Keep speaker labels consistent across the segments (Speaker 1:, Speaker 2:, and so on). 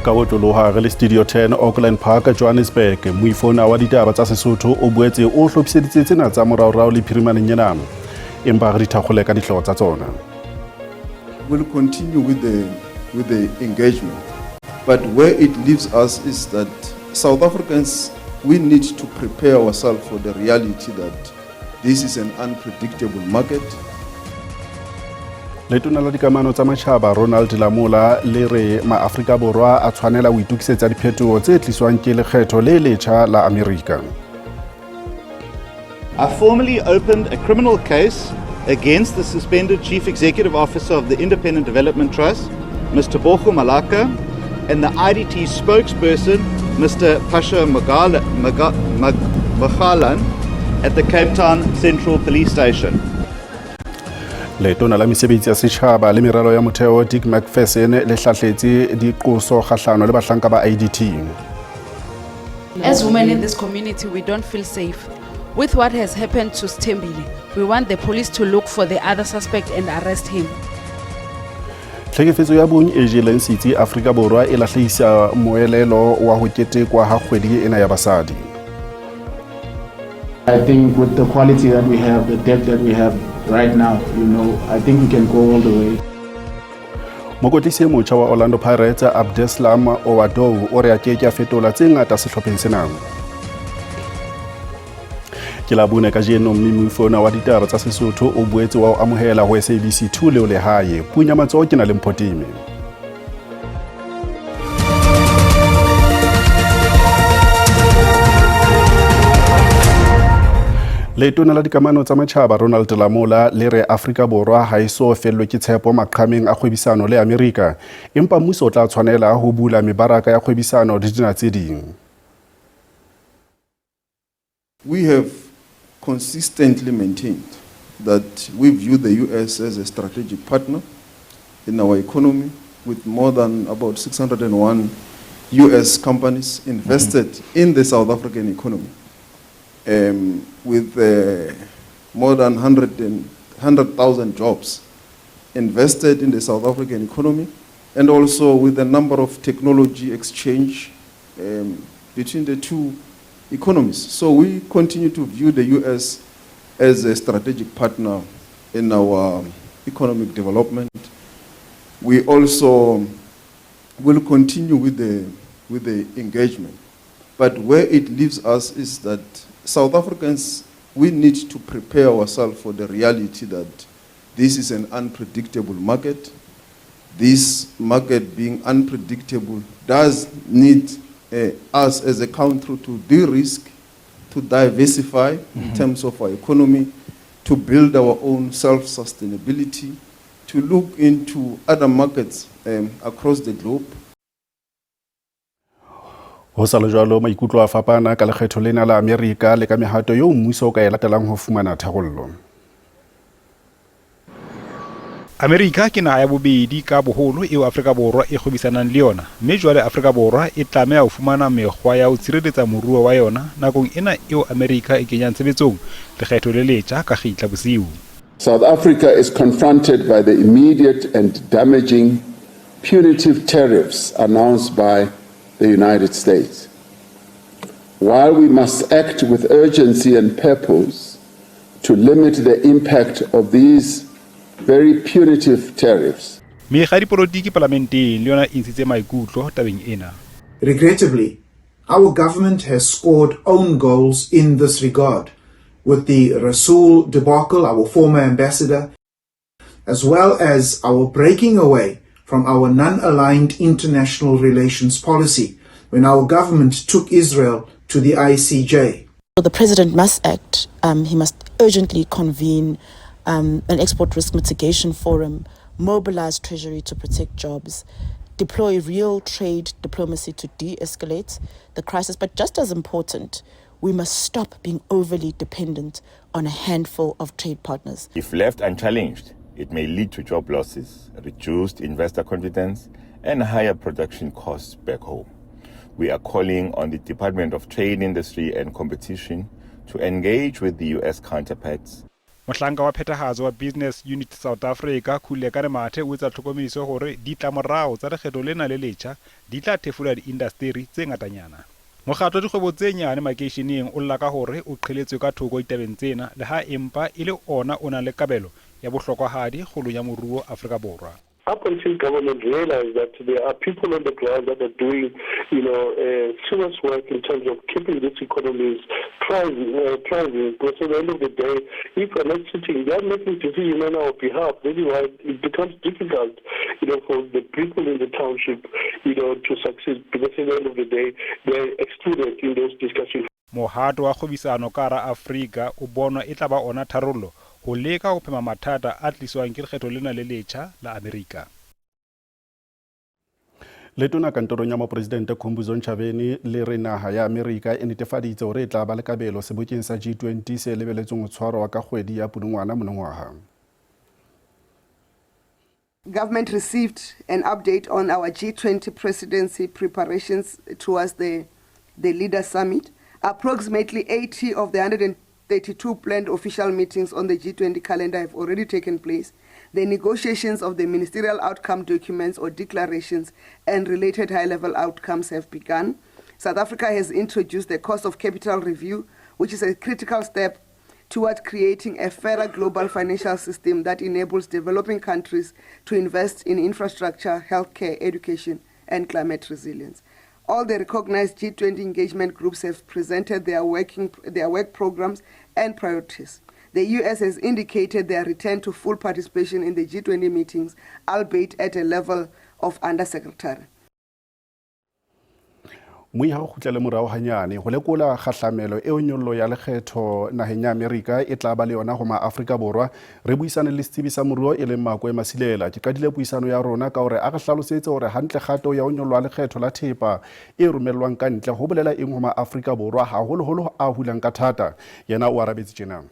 Speaker 1: Ka otloloha re le Studio 10 Auckland Park, Johannesburg. Moifona wa ditaba tsa Sesotho o boetse o hlophiseditse tsena tsa moraorao le phirimaneng ena. Empa re di thakgole ka dihlooho tsa tsona.
Speaker 2: We'll continue with the engagement. But where it leaves us is that South Africans, we need to prepare ourselves for the reality that this is an unpredictable market.
Speaker 1: Letona la dikamano tsa matjhaba Ronald Lamola le re maAfrika Borwa a tshwanela ho itokisetsa diphetoho tse tliswang ke lekgetho le letjha la Amerika.
Speaker 3: I formally opened a criminal case against the suspended Chief Executive Officer of the Independent Development Trust, Mr. Tebogo Malaka, and the IDT spokesperson, Mr. Pasha Makgala, at the Cape Town Central Police Station.
Speaker 1: Letona la mesebetsi ya setjhaba le meralo ya motheo Dick Macpherson le hlahletse diqoso kgahlano le bahlanka ba IDT.
Speaker 4: As women in this community, we don't feel safe. With what has happened to Stembile, we want the police to look for the other suspect and arrest him.
Speaker 1: Tlhekefetso ya bong e jeleng setsi Afrika Borwa e lahlehisa moelelo wa ho ketekwa ha kgwedi ena ya basadi.
Speaker 5: I think with the quality that we have, the depth that we have right now, I think we can go all the way.
Speaker 1: Mokwetlisi e motjha wa Orlando Pirates Abdeslam Ouaddou o re a ke ke a fetola tse ngata sehlopheng sena. Ke Labone kajeno mme moifona wa ditaba tsa Sesotho o boetse wa o amohela ho SABC 2 leo lehae. Punya matsoho ke na le Mphotime. Letona la dikamano tsa matjhaba Ronald Lamola le re Afrika Borwa ha e so fellwe ke tshepo maqhameng a kgwebisano le Amerika, empa mmuso o tla tshwanela ho bula mebaraka ya kgwebisano le dinaha tse ding.
Speaker 2: We have consistently maintained that we view the US as a strategic partner in our economy, with more than about 601 US companies invested in the South African economy, with more than 100 and 100,000 jobs invested in the South African economy, and also with a number of technology exchange between the two economies. So we continue to view the US as a strategic partner in our economic development. We also will continue with the engagement. But where it leaves us is that South Africans, we need to prepare ourselves for the reality that this is an unpredictable market. This market being unpredictable does need us as a country to de-risk, to diversify in terms of our economy, to build our own self-sustainability, to look into other markets across the globe.
Speaker 1: Ho sa le jwalo, maikutlo a fapana ka lekgetho lena la Amerika le ka mehato eo mmuso o ka e latelang ho fumana tharollo.
Speaker 6: Amerika ke naha ya bobedi ka boholo eo Afrika Borwa e kgwebisanang le yona, mme jwale Afrika Borwa e tlameha ho fumana mekgwa ya ho tshireletsa moruo wa yona nakong ena eo Amerika e kenyang tshebetsong lekgetho le letjha ka kgitla bosiu.
Speaker 7: South Africa is confronted by the immediate and damaging punitive tariffs announced by the United States. While we must act with urgency and purpose to limit the impact of these very punitive tariffs,
Speaker 6: Mekga ya dipolotiki palamenteng le yona e ntshitse maikutlo tabeng ena.
Speaker 8: Regrettably, our government has scored own goals in this regard, with the Rasool debacle, our former ambassador, as well as our breaking away from our non-aligned international relations policy when our government took Israel to the ICJ.
Speaker 9: The president must act. He must urgently convene an export risk mitigation forum, mobilize Treasury to protect jobs, deploy real trade diplomacy to de escalate the crisis. But just as important, we must stop being overly dependent on a handful of trade partners.
Speaker 10: If left unchallenged, it may lead to job losses, reduced investor confidence, and higher production costs back home. We are calling on the Department of Trade, Industry and Competition to engage with the US counterparts.
Speaker 6: Mohlanka wa phethahatso wa Business Unit South Africa, Khulekani Mathe o etsa tlhokomediso hore ditlamorao tsa lekgetho lena le letjha di tla thefula diindasteri tse ngatanyana. Mokgatlo wa dikgwebo tse nyane makeisheneng o lla ka hore o qheletswe ka thoko ditabeng tsena le ha empa e le ona o nang le kabelo ya bohlokwahadi kgolong ya moruo Afrika Borwa.
Speaker 11: Up until government realize that there are people on the ground that are doing, you know, serious work in terms of keeping these economies thriving, thriving. Because at the end of the day, if we're not sitting, they are making decisions on our behalf. That is why it becomes difficult, you know, for the people in the township, you know, to succeed. Because at the end of the day, they're excluded in those discussions.
Speaker 6: Mohato wa kgwebisano ka hara Afrika o bonwa e tla ba ona tharollo ho leka ho phema mathata a tliswang ke lekgetho lena le letjha la Amerika.
Speaker 1: Letona kantorong ya mopresidente Khumbudzo Ntshavheni le re naha ya Amerika e netefaditse hore e tla ba le kabelo sebokeng sa G20 se lebeletsweng ho tshwarwa ka kgwedi ya Pudungwana monongwaha.
Speaker 12: Government received an update on our G20 presidency preparations towards the Leaders Summit. Approximately 80 of the 132 planned official meetings on the G20 calendar have already taken place. The negotiations of the ministerial outcome documents or declarations and related high-level outcomes have begun. South Africa has introduced the cost of capital review, which is a critical step toward creating a fairer global financial system that enables developing countries to invest in infrastructure, healthcare, education, and climate resilience. All the recognized G20 engagement groups have presented their work programs and priorities. The US has indicated their return to full participation in the G20 meetings, albeit at a level of undersecretary.
Speaker 1: Moiha go kgutlele morao hanyane go lekola kgahlamelo eo nyollo ya lekgetho naheng ya Amerika e tla ba le yona ho maAfrika Borwa. Re buisane le setsebi sa moruo e leng Makoe Masilela. Ke qadile puisano ya rona ka hore a re hlalosetse hore hantle kgato ya ho nyollwa lekgetho la thepa e romellwang ka ntle ho bolela eng ho maAfrika Borwa, haholoholo a hulang ka thata. Yena o arabetse tjena.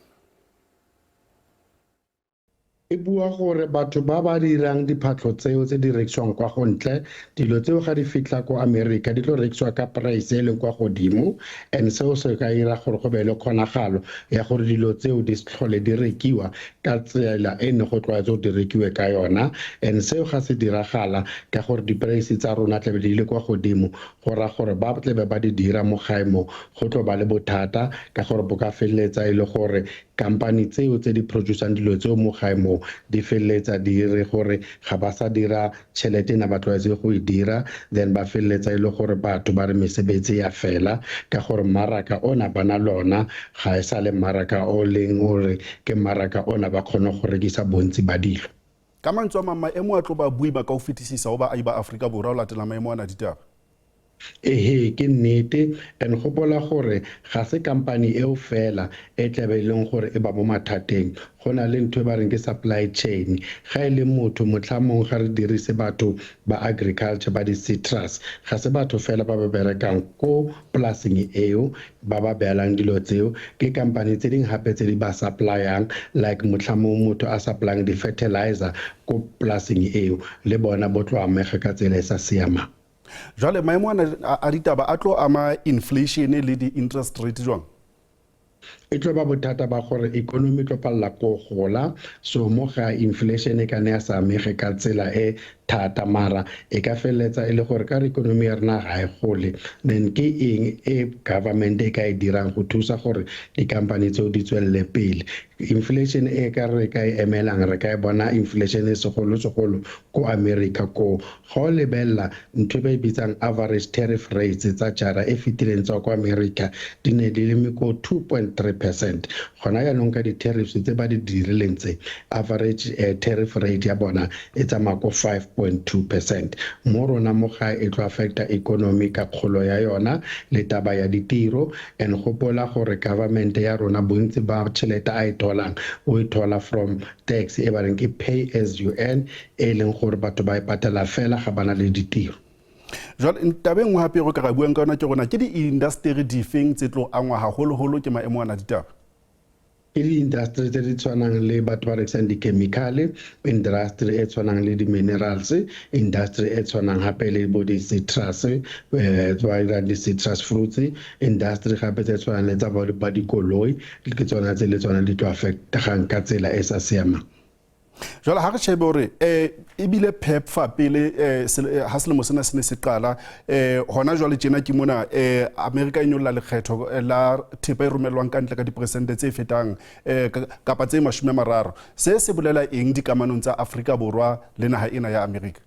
Speaker 13: E bua gore batho ba ba dirang diphatlho tseo tse di rekisiwang kwa go ntle, dilo tseo ga di fitlha ko America di tlo rekisiwa ka price e leng kwa godimo, and seo se ka 'ira gore go be le kgonagalo ya gore dilo tseo di se tlhole di rekiwa ka tsela e ne go tlwaetse go di rekiwe ka yona. And seo ga se diragala, ka gore di-price tsa rona tlabe di le kwa godimo, go raya gore ba tlabe ba di dira mo gae mo go tlo ba le bothata, ka gore bo ka feleletsa e le gore company tseo tse di producang dilo tseo mo gae mo di feleletsa di re gore ga ba sa dira tšhelete na ba tlwaetse go e dira. Then ba feleletsa e le gore batho ba re mesebetsi ya fela, ka gore mmaraka ona ba na lona ga e sa le mmaraka o leng gore ke mmaraka ona ba kgone go rekisa bontsi ba dilo.
Speaker 1: Ka mantswe a mang, maemo a tlo ba boima ka ho fetisisa ho baahi ba Afrika Borwa ho latela maemo ana a ditaba.
Speaker 13: Ehe, ke nnete. And gopola gore ga se company eo fela e tlabe e leng gore e ba mo mathateng. Go na le ntho e ba reng ke supply chain. Ga e le motho, motlhamong ga re dirise batho ba agriculture, ba di-citrus, ga se batho fela ba ba berekang ko polasing eo ba ba beelang dilo tseo, ke company tse dingwe gape tse di ba supplyang, like motlhamong motho a supplyang di-fertilizer ko polasing eo, le bona bo tlo amega ka tsela e sa siamang.
Speaker 1: Jwale maemo ana a ditaba a tlo ama inflation le di-interest rate jwang?
Speaker 13: E tlo ba bothata ba gore economy tlo palela ko gola. So mo ga inflation e ka ne ya sa amege ka tsela e thata, mara e ka feleletsa e le gore ka re economy ya rena ga e gole, then ke eng e government e ka e dirang go thusa gore di-company tseo di tswelele pele? Inflation e ka re ka e emelang, re ka e bona inflation e segolo-segolo ko America ko. Ga o lebelela ntho e ba e bitsang average tariff rates tsa jara e fetileng tsa kwa America, di ne di le ko 2.3%. Gona jaanong ka di-tariffs tse ba di dirileng tse, average tariff rate ya bona e tsamaya ko 5.2%. Mo rona mo gae e tlo affecta economy ka kgolo ya yona le taba ya ditiro. And gopola gore government ya rona, bontsi ba tšhelete a e tholang, o e thola from tax e ba reng ke pay as you earn, e leng gore batho ba e patela fela ga ba na le ditiro.
Speaker 1: Jwale taba e nngwe hape e re ka ra buang ka yona ke rona ke di-industry difeng tse tlo angwa haholoholo ke maemo ana a ditaba?
Speaker 13: Ke di-industry tse di tshwanang le batho ba rekisang di-chemical, industry e tshwanang le di-minerals, industry e tshwanang gape le bo di-citrus, ba dirang di-citrus fruits, industry gape tse tshwanang le tsa ba dikoloi, ke tsona tse le tsona di tlo affectegang ka tsela e sa siamang.
Speaker 1: Jwale ha re shebe hore ebile PEPFAR pele ha selemo sena se ne se qala, hona jwale tjena ke mona America e nyolla lekgetho la thepa e romellwang ka ntle ka diperesente tse fetang kapa tse 30. Se se bolela eng dikamanong tsa Afrika Borwa le naha ena ya Amerika?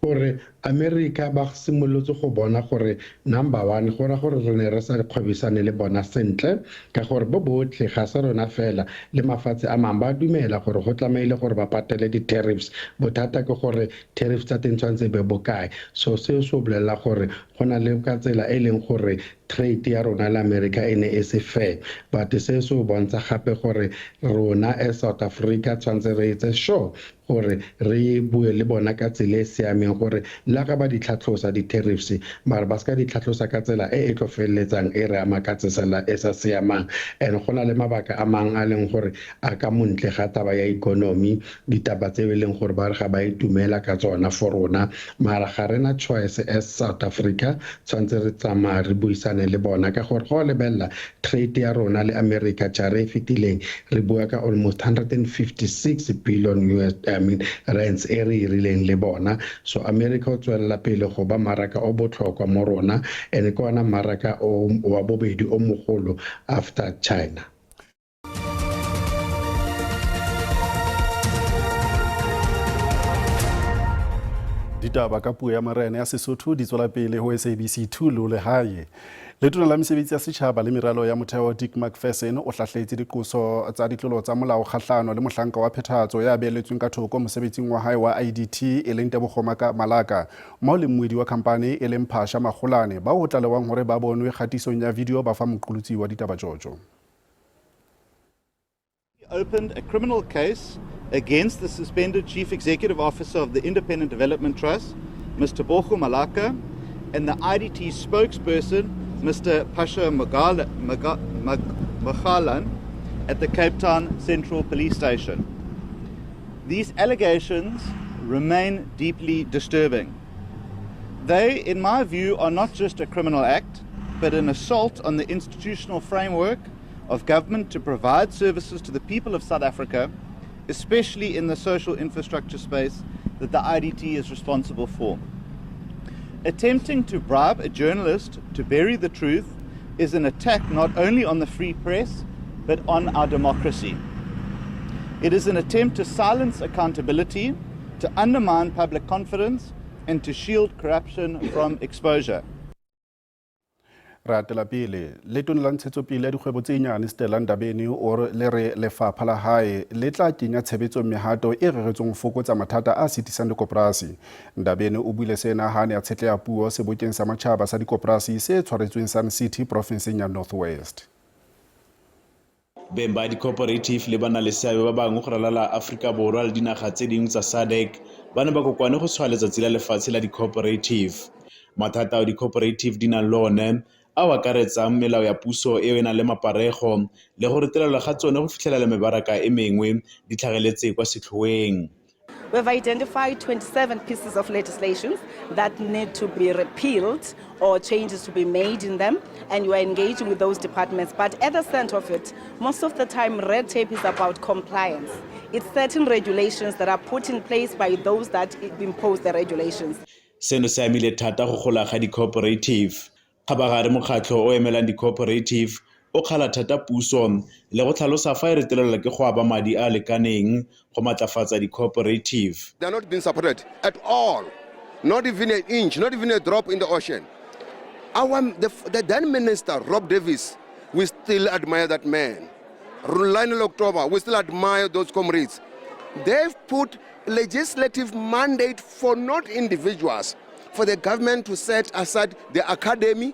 Speaker 13: Gore America ba simolotse go bona gore number one, go ra gore re ne re sa kgwebisane le bona sentle, ka gore bo botlhe, ga se rona fela, le mafatshe a mangwe ba dumela gore go tlameile gore ba patele di-tariffs. Bothata ke gore tariffs tsa teng tshwanetse be bokae. So seo se o bolelela gore go na le ka tsela e leng gore trade ya rona le America e ne e se fair, but se se o bontsha gape gore rona as South Africa tshwanetse re etse sure gore re bue le bona ka tsela e siameng, gore le ga ba di tlhatlhosa di-tariffs, mara ba se ka di tlhatlhosa ka tsela e e tlo feleletsang e re ama ka tsela e sa siamang. And go na le mabaka a mangwe a leng gore a ka montle ga taba ya economy, ditaba tse e leng gore ba re ga ba itumela ka tsona for rona, mara ga rena choice as South Africa, tshwanetse re tsamaya re buisane le bona, ka gore go lebelela trade ya rona le America jare e fetileng, re bua ka almost 156 billion US, I mean, rands e re irileng le bona. So America o tswelela pele go ba maraka o botlhokwa mo rona, and ke ona maraka o wa bobedi o mogolo after China.
Speaker 1: Ditaba ka puo ya marena ya Sesotho di tswela pele ho SABC 2 le lehae. Letona la mesebetsi ya setjhaba le meralo ya motheo Dick Macpherson o hlahletse diqoso tsa ditlolo tsa molao kgahlano le mohlanka wa phethahatso ya beeletsweng ka thoko mosebetsing wa hae wa IDT e leng Tebogo Malaka, mmoho le mmuedi wa khampani e leng Phasha Magolane, bao ho tlalewang hore ba bonwe kgatisong ya video ba fa moqolotsi wa ditaba tjotjo.
Speaker 3: Opened a criminal case against the suspended chief executive officer of the Independent Development Trust, Mr. Tebogo Malaka, and the IDT spokesperson, Mr. Pasha Makhalan, at the Cape Town Central Police Station. These allegations remain deeply disturbing. They, in my view, are not just a criminal act, but an assault on the institutional framework of government to provide services to the people of South Africa, especially in the social infrastructure space that the IDT is responsible for. Attempting to bribe a journalist to bury the truth is an attack not only on the free press, but on our democracy. It is an attempt to silence accountability, to undermine public confidence, and to shield corruption from exposure.
Speaker 1: Re atela pele. Letona la ntshetsopele ya dikgwebo tse nyane Stella Ndabeni o le re lefapha la hae le tla kenya tshebetsong mehato e reretsweng ho fokotsa mathata a sitisang dikoporasi. Ndabeni o buile sena ha ne a tshetleha puo sebokeng sa matjhaba sa dikoporasi se tshwaretsweng Sun City profinseng ya North West.
Speaker 14: Beng ba di-cooperative le ba na le seabe ba bangwe go ralala Aforika Borwa le dinaga tse dingwe tsa SADC ba ne ba kokwane go tshwaya letsatsi la lefatshe la di-cooperative. Mathata ao di-cooperative di nang le one ao akaretsang melao ya puso e e nang le maparego le go retelelwa ga tsone go fitlhelela mebaraka e mengwe di tlhageletse kwa setlhoeng.
Speaker 15: We've identified 27 pieces of legislation that need to be repealed or changes to be made in them, and you are engaging with those departments. But at the center of it, most of the time, red tape is about compliance. It's certain regulations that are put in place by those that impose the regulations.
Speaker 14: Seno se amile thata go gola ga di-cooperative. Kgabagare mokgatlho o emelang di-cooperative o kgala thata puso le go tlhalosa fa e retelelwa ke go aba madi a a lekaneng go matlafatsa di-cooperative.
Speaker 16: They are not being supported at all. Not even an inch, not even a drop in the ocean. The then minister, Rob Davies, we still admire that man. Lionel October, we still admire those comrades. They've put legislative mandate for not individuals, for the government to set aside the academy.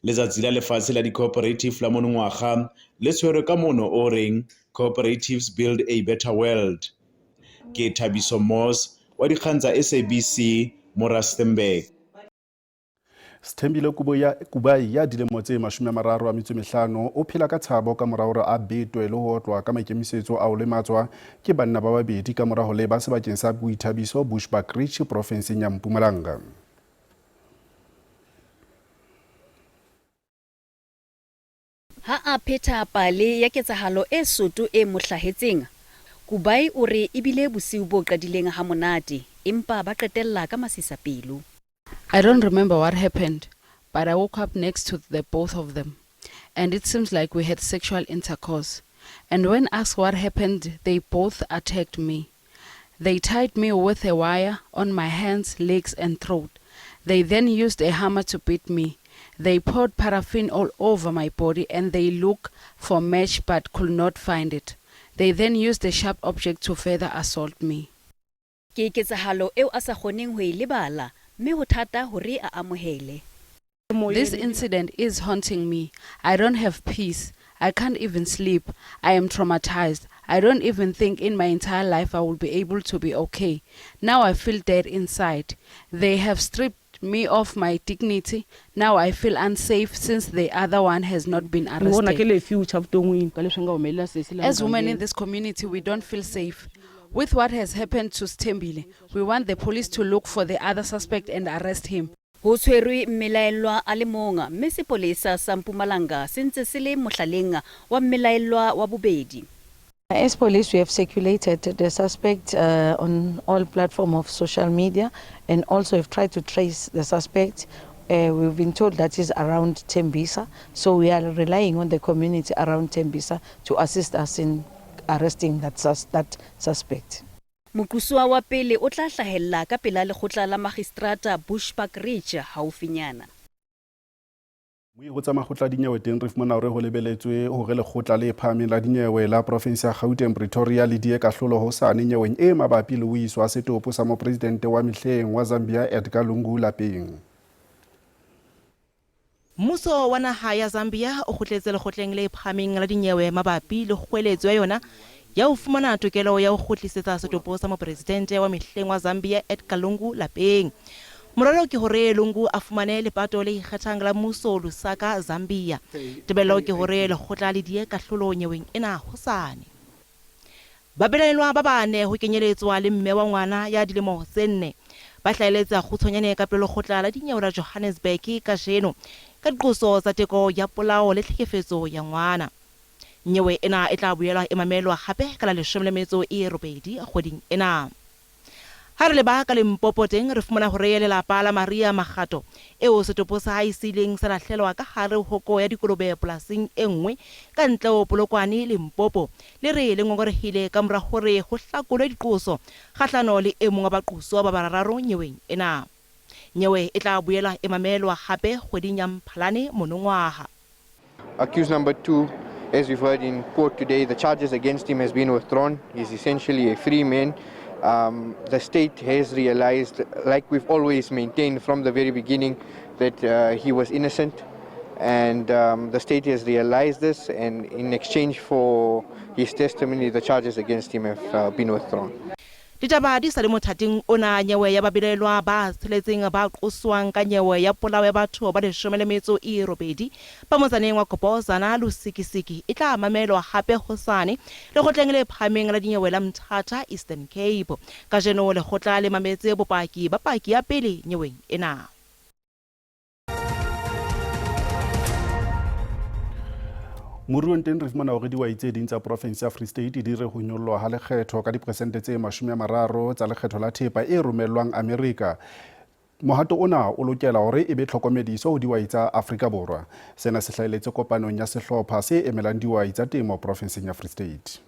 Speaker 14: Letsatsi la lefatshe la di-cooperative la monongwaga le tshwerwe ka mono o reng Cooperatives Build a Better World. Ke Thabiso Moss wa dikgang tsa SABC mo Rustenburg.
Speaker 1: Sthembile Kubayi ya dilemo tse 35 o phela ka tshabo ka mora hore a betwe le ho otlwa ka maikemisetso a ho lematswa ke banna ba babedi ka mora ho leba sebakeng sa boithabiso Bushbuckridge profenseng ya Mpumalanga.
Speaker 17: Ha a pheta pale ya ketsahalo e soto e mo hlahetseng, Kubayi o re e bile bosiu bo qadileng hamonate empa ba qetella ka masisapelo.
Speaker 4: I don't remember what happened, but I woke up next to the both of them, and it seems like we had sexual intercourse. And when asked what happened, they both attacked me. They tied me with a wire on my hands, legs and throat. They then used a hammer to beat me. They poured paraffin all over my body and they looked for match but could not find it. They then used a sharp object to further assault me.
Speaker 17: Ke ketsahalo eo a sa kgoneng ho e lebala mme ho thata hore a amohele.
Speaker 4: This incident is haunting me. I don't have peace. I can't even sleep. I am traumatized. I don't even think in my entire life I will be able to be okay. Now I feel dead inside. They have stripped me of my dignity. Now I feel unsafe since the other one has not been arrested. As women in this community, we don't feel safe. With what has happened to Sthembile, we want the police to look for the other suspect and arrest him.
Speaker 17: Ho tshwerwe mmelaellwa a le mong mme sepolesa sa Mpumalanga se ntse se le mohlaleng wa mmelaellwa wa bobedi.
Speaker 18: As police, we have circulated the suspect on all platforms of social media and also have tried to trace the suspect. We've been told that he's around Tembisa, so we are relying on the community around Tembisa to assist us in arresting that suspect.
Speaker 17: Moqosuwa wa pele o tla hlahella ka pela lekgotla la magistrata Bushbuckridge haufinyana.
Speaker 1: Ho tsa makgotla a dinyewe teng re fumana hore ho lebeletswe hore lekgotla le phahameng la dinyewe la province ya Gauteng Pretoria le die kahlolo hosane nyeweng e mabapi le ho iswa setopo sa mopresidente wa mehleng wa Zambia Edgar Lungu lapeng.
Speaker 19: Mmuso wa naha ya Zambia o kgutletse lekgotleng le phahameng la dinyewe mabapi le kgoeletso ya yona ya ho fumana tokelo ya ho kgutlisetsa setopo sa mopresidente wa mehleng wa Zambia Edgar Lungu lapeng. Morero ke hore Lungu a fumane lepato le ikgethang la mmuso Lusaka, Zambia. Tebello ke hore lekgotla le die kahlolo nyeweng ena hosane. Babelaelwa ba bane ho kenyeletswa le mme wa ngwana ya dilemo tse 4 ba hlaeletsa kgutshwanyane ka pele lekgotla la dinyewe la Johannesburg kajeno ka diqoso tsa teko ya polao le tlhekefetso ya ngwana. Nyewe ena e tla boela e mamelwa hape ka la 18 kgweding ena. Ha re leba ka Limpopo teng re fumana hore lelapa la Maria Makgato eo setopo sa hae se ileng sa lahlelwa ka hare hoko ya dikolobe polasing e nngwe ka ntle ho Polokwane Limpopo le re le ngongorehile ka mora hore ho hlakolwe diqoso kgahlano le e mong wa baqosuwa ba bararo nyeweng ena. Nyewe e tla boela e mamelwa hape kgweding ya Mphalane monongwaha.
Speaker 20: Accused number 2, as we've heard in court today, the charges against him has been withdrawn. He's essentially a free man. The state has realized, like we've always maintained from the very beginning, that he was innocent, and the state has realized this, and in exchange for his testimony, the charges against him have been withdrawn.
Speaker 19: Ditaba di sa le mothating ona nyewe ya babelaelwa ba tsheletseng ba qoswang ka nyewe ya polao ya batho ba 18 ba motsaneng wa Kopozana Lusikisiki e tla mamelwa hape hosane lekgotleng le phahameng la dinyewe la Mthatha Eastern Cape. Kajeno lekgotla le mametse bopaki ba paki ya pele nyeweng ena.
Speaker 1: Moruong teng re fumana hore dihwai tse ding tsa province ya Free State di re ho nyollwa ha lekgetho ka diperesente tse 30 tsa lekgetho la thepa e romellwang Amerika. Mohato ona o lokela hore e be tlhokomediso ho dihwai tsa Afrika Borwa. Sena se hlahelletse kopanong ya sehlopha se emelang dihwai tsa temo provinseng ya Free State.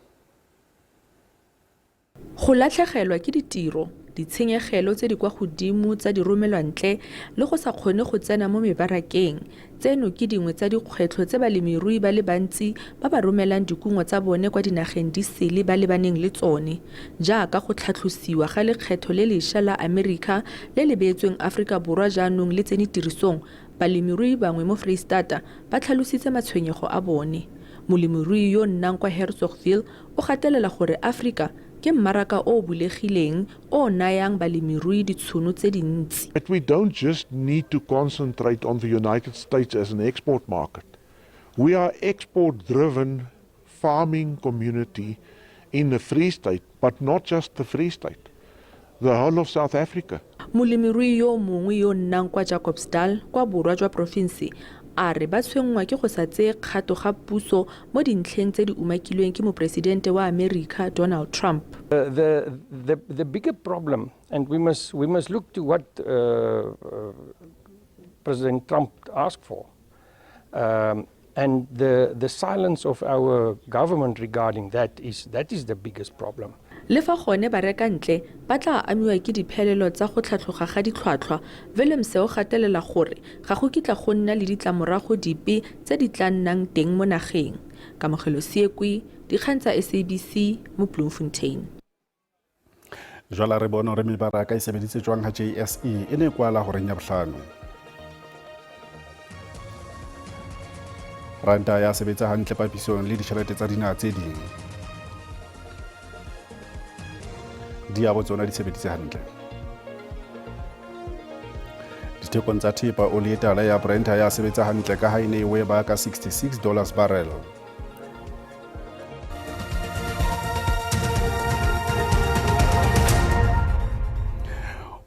Speaker 21: Go latlhegelwa ke ditiro, ditshenyegelo tse di kwa godimo tsa diromelwantle le go sa kgone go tsena mo mebarakeng, tseno ke dingwe tsa dikgwetlho tse balemirui ba le bantsi ba ba romelang dikungo tsa bone kwa dinageng di sele ba lebaneng le tsone, jaaka go tlhatlhosiwa ga lekgetho le lešwa la Amerika le le beetsweng Aforika Borwa jaanong le tsene tirisong. Balemirui bangwe mo Freistata ba tlhalositse matshwenyego a bone. Molemirui yo nnang kwa Hertzogville o gatelela gore Afrika ke mmaraka o o bulegileng o o nayang balemirui ditshono tse dintsi.
Speaker 5: But we don't just need to concentrate on the United States as an export market. We are export-driven farming community in the Free State, but not just the Free State, the whole of South Africa.
Speaker 21: Molemirui yo mongwe yo o nnang kwa Jacobsdal kwa borwa jwa porofense a re ba tshwenngwa ke go sa tseye kgato ga puso mo dintlheng tse di umakilweng ke moporesidente wa Amerika Donald Trump.
Speaker 22: The, the, the bigger problem, and we must, we must look to what President Trump asked for, and the, the silence of our government regarding that is, that is the biggest problem.
Speaker 21: Le fa gone barekantle ba tla amiwa ke diphelelo tsa go tlhatlhoga ga ditlhwatlhwa, Willemse o gatelela gore ga go kitla go nna le ditlamorago dipe tse di tla nnang teng mo nageng. Kamogelo Seekwe, Dikgang tsa SABC mo Bloemfontein.
Speaker 1: Jwale re bone hore mebaraka e sebeditse jwang ha JSE e ne e kwala horeng ya bohlano. Ranta ya sebetsa hantle papisong le ditjhelete tsa dinaha tse ding. Diabo tsona di sebeditse hantle. Dithekong tsa thepa oli e tala ya Brent ha ya sebetsa hantle ka ha e ne e weba ka 66 dollars barrel.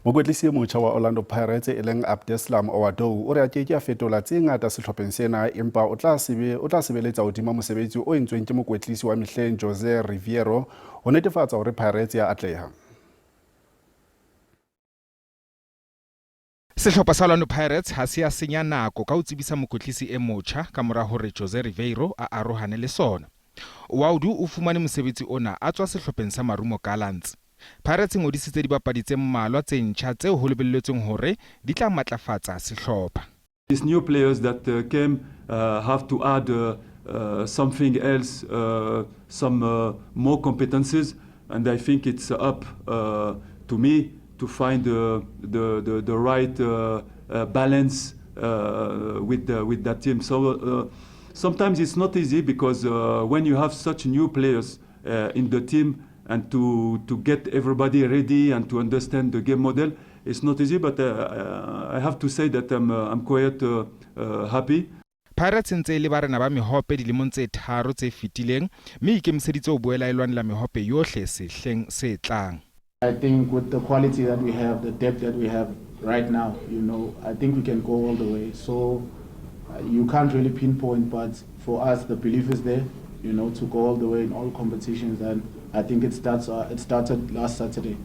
Speaker 1: Mokwetlisi e motjha wa Orlando Pirates e leng Abdeslam Ouaddou o re a ke ke a fetola tse ngata sehlopheng sena empa o tla sebe o tla sebeletsa hodima mosebetsi o entsweng ke mokwetlisi wa mehleng Jose Riveiro ho netefatsa hore Pirates ya atleha.
Speaker 23: Sehlopha sa Orlando Pirates ha se a senya nako ka ho tsebisa mokwetlisi e motjha ka mora hore Jose Riveiro a arohane le sona. Ouaddou o fumane mosebetsi ona a tswa sehlopheng sa Marumo Gallants. Pirates e ngodisitse dibapadi tse mmalwa tse ntjha tseo ho lebelletsweng hore di tla matlafatsa sehlopha.
Speaker 24: These new players that came have to add something else, some more competences, and I think it's up to me to find the, the, the right balance with, with that team. So sometimes it's not easy because when you have such new players in the team and to, to get everybody ready and to understand the game model, it's not easy, but I have to say that I'm, I'm quite happy.
Speaker 23: Pirates e ntse e le barena ba mehope dilemong tse tharo tse fetileng mme e ikemiseditse ho boela e lwanela mehope yohle sehleng se tlang.
Speaker 25: I think with the quality that we have, the depth that we have right now, I think we can go all the way. So you can't really pinpoint, but for us, the belief is there, to go all the way in all competitions. And I think it started last Saturday.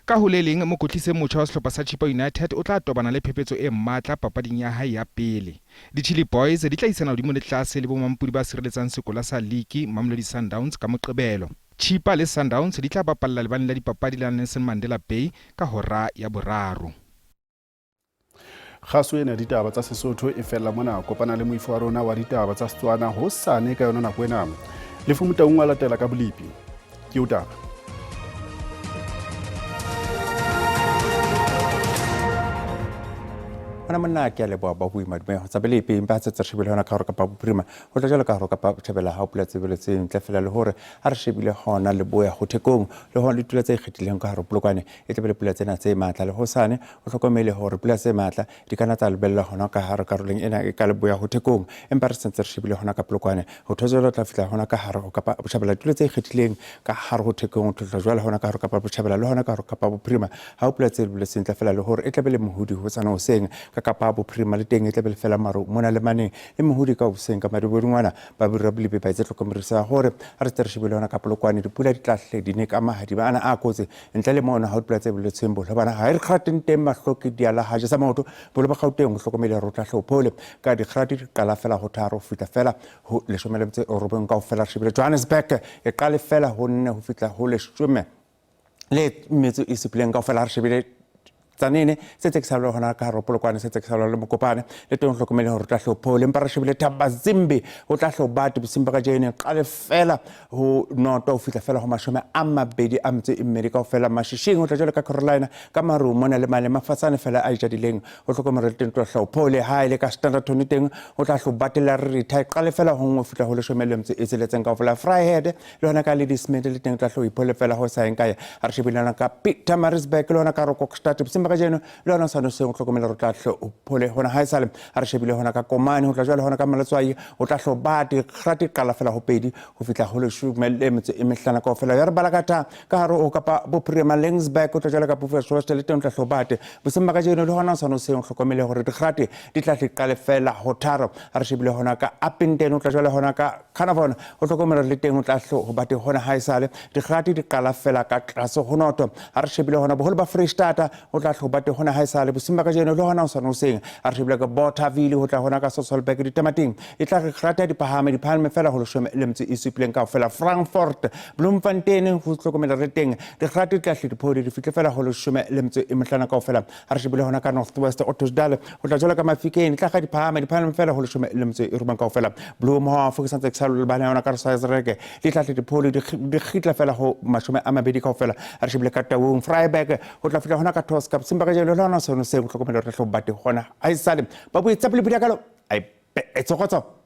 Speaker 23: Ka ho le leng, mokwetlisi e motjha wa sehlopha sa Chippa United o tla tobana le phephetso e matla papading ya hae ya pele. Di-Chilli Boys di tla isana hodimo le tlase le bomampodi ba sireletsang sekola sa liki Mamelodi Sundowns ka Moqebelo. Chippa le Sundowns di tla bapalla lebaleng la dipapadi la Nelson Mandela Bay ka hora ya boraro.
Speaker 1: Kgaso ena ya ditaba tsa Sesotho e fella mona. Kopana le moifo wa rona wa ditaba tsa Setswana hosane ka yona nako ena. Lefu Motaung wa latela ka bolepi. Ke o taba.
Speaker 26: Ona monna ke a leboha ba bui madume tsa belepe empa tse tse shebile hona ka hore kapa bophirima ho tla jwalo ka hore kapa botjhabela ha o pula tsebeletseng ntle fela le hore ha re shebile hona leboya ho thekong le hona le tula tse ikgethileng ka hare Polokwane e tlabe le pula tsena tse matla le hosane o hlokomele hore pula tse matla di kana tsa lebellwa hona ka hare karolong ena e ka leboya ho thekong empa re sentse re shebile hona ka Polokwane ho thojelo tla fihla hona ka hare ho kapa botjhabela ditulo tse ikgethileng ka hare ho thekong ho tlotla jwale hona ka hare kapa botjhabela le hona ka hare kapa bophirima ha o pula tse lebeletseng ntle fela le hore e tlabe le mohodi hosane hoseng ka kapa bophirima le teng e tlabe le fela maru mona le maneng le mohodi ka hoseng ka madibodingwana ba bira bolibe ba etse tlhokomediso ya hore ha re tse re shebile hona ka Polokwane dipula di tla hle di ne ka mahadima ana a kotsi ntle le mono ha o dipula tse boletsweng boholo bana ha e re kgateng teng mahloki di ala ha jesa maoto boholo ba Gauteng ho hlokomele hore o tla hle o phole ka dikgati di qala fela ho 3 ho fihla fela ho 19 kaofela re shebile Johannesburg e qale fela ho 4 ho fihla ho 17 kaofela re shebile. Tzaneen se tsekisalo hona ka hare Polokwane se tsekisalo le Mokopane le teng hlokomele hore tla hlophole empa re shebile Thabazimbi ho tla hlobate bosiung ba kajeno qale fela ho noto ho fihla fela ho 22 kaofela Mashishing ho tla jwalo ka Carolina ka maru mona le mane mafatsane fela a ijadileng ho hlokomela le teng tla hlophole ha ile ka Standerton teng ho tla hlobate la re ritha qale fela ho nngwe fihla ho 16 kaofela Vryheid le hona ka Ladysmith le teng tla hlo iphole fela ho sa eng kae a re shebile hona ka Pietermaritzburg le hona ka Rokokstad bosiung ba kajeno le hona sano seng hlokomela re tla hlo phole hona ha esale a re shebile hona ka Komane ho tla jwale hona ka Maletswai ho tla hlo bate kgate qala fela ho pedi ho fihla ho 15 kaofela ya re balakatha ka hare ho Kapa Bophirima Laingsburg ho tla jwale ka Buffelsrust le teng tla hlo bate bosiung ba kajeno le hona sano seng hlokomele hore dikgate di tla hle qale fela ho tharo a re shebile hona ka Upington ho tla jwale hona ka Carnarvon ho hlokomela le teng ho tla hlo ho bate hona ha esale dikgate di qala fela ka tlase ho noto a re shebile hona boholo ba Freistata ho tla hlo bate hona ha esale bosiung ba kajeno le hona ho swana hoseng a re shebile ka Bothaville ho tla hona ka Sasolburg ditamating e tla re kgate di phahame di phahame fela ho 17 kaofela Frankfurt Bloemfontein ho hlokomela re teng dikgate di tla hle diphodi di fihle fela ho 15 kaofela a re shebile hona ka North West Ottosdal ho tla jwalo ka Mafikeng tla ga di phahame di phahame fela ho 19 kaofela Bloemhof ke santse ke sa lebane yona ka Rosazereke di tla tle dipholo di kgitla fela ho 20 kaofela a re shebile ka Taung Vryburg ho tla fihla hona ka Tosca simba ka jelo le hona seno se hlokomelo re tlo bate hona a isale ba boitsa pele pula kalo ai e tsogotso.